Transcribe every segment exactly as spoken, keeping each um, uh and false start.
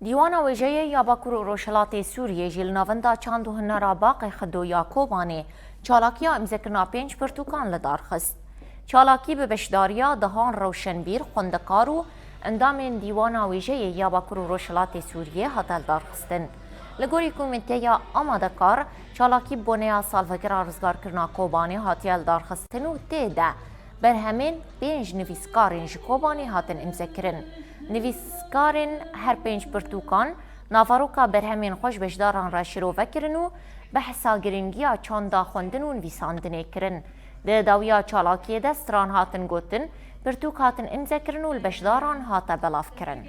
Dîwana Wêjeyê ya Bakur û Rojhilatê Sûriyê jî li Navenda Çand û Hunera Baqê Xido ya Kobanê çalakiya îmzekirina pênc pirtûkan li dar xist. Çalakî bi beşdariya dehan rewşenbîr, xwendekar û endamên Dîwana Wêjeyê ya Bakur û Rojhilatê Sûriyê hate lidarxistin. Li gorî komîteya amadekar, çalakî bi boneya salvegera rizgarkirina Kobanê hatiye lidarxistin û tê de berhemên pênc nivîskarên ji Kobanê hatin îmzekirin. Nivîskarên her pênc pirtûkan naveroka berhemên xwe ji beşdaran re şirove kirin û behsa girîngiya çanda xwendin û nivîsandinê kirin. Di dawiya çalakiyê de stran hatin gotin, pirtûk hatin îmzekirin û li beşdaran hate belavkirin.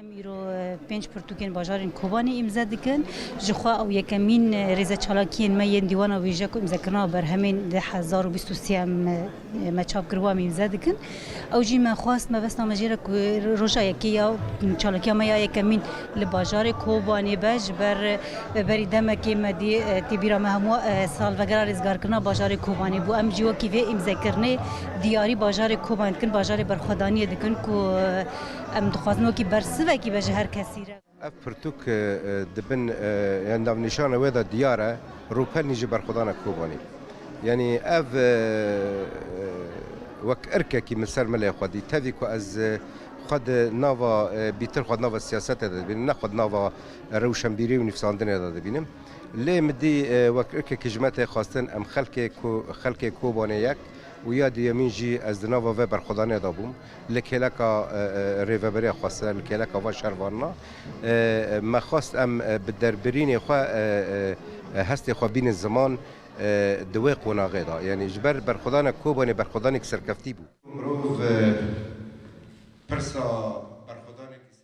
Em îro, e, pênc pirtûkên bajarên Kobanê îmze dikin. Ji xwe ew yekemîn, e, rêzeçalakiyên me yên dîwana wêje ku îmzekirina berhemên du hezar û bîst û sê em, e, me çap kiribo, em îmze dikin. Ew jî me xwest, mebesta me jê re ku roja yekê ya çalakiya me ya yekemîn li bajarê Kobanê be, ji ber, e, berî demekê me dî, e, tê bîra me hemû, e, salvegera rêzgarkirina bajarê Kobanê bû. Em jî wekî vê îmzekirinê diyarî bajarê Kobanê dikin, bajarê berxwedaniyê dikin ku, e, em dixwazin wekî bersivekî be ji her kesî re. Ev pirtûk, e, e, dibin, e, yani navnîşana wê de diyar e, rûpelnî ji berxwedana Kobanê. Yani ev, e, e, wek irkekî min ser milê xwe dî. Tevî ku ez, e, xwe di nava, e, bîtir xwe di nava siyasetê de dibînim, ne xwe di nava rewşenbîrî û nivîsandinê de dibînim. Lê min dî, e, wek irkekî ji me tê xwestin, em xelkê ku, xelkê Kobanê yek û ya duyemîn jî ez di nava vê berxwedanê de bûm. Li kêleka, e, e, rêveberiya xwestin, li kêleka van şervanina, e, e, me xwest em, e, bi derbirînê xwe, e, e, e, hestê xwe bînin ziman, e, di wê qonaxê de. Yanî ji ber berxwedana Kobanê berxwedanek serkeftî bû.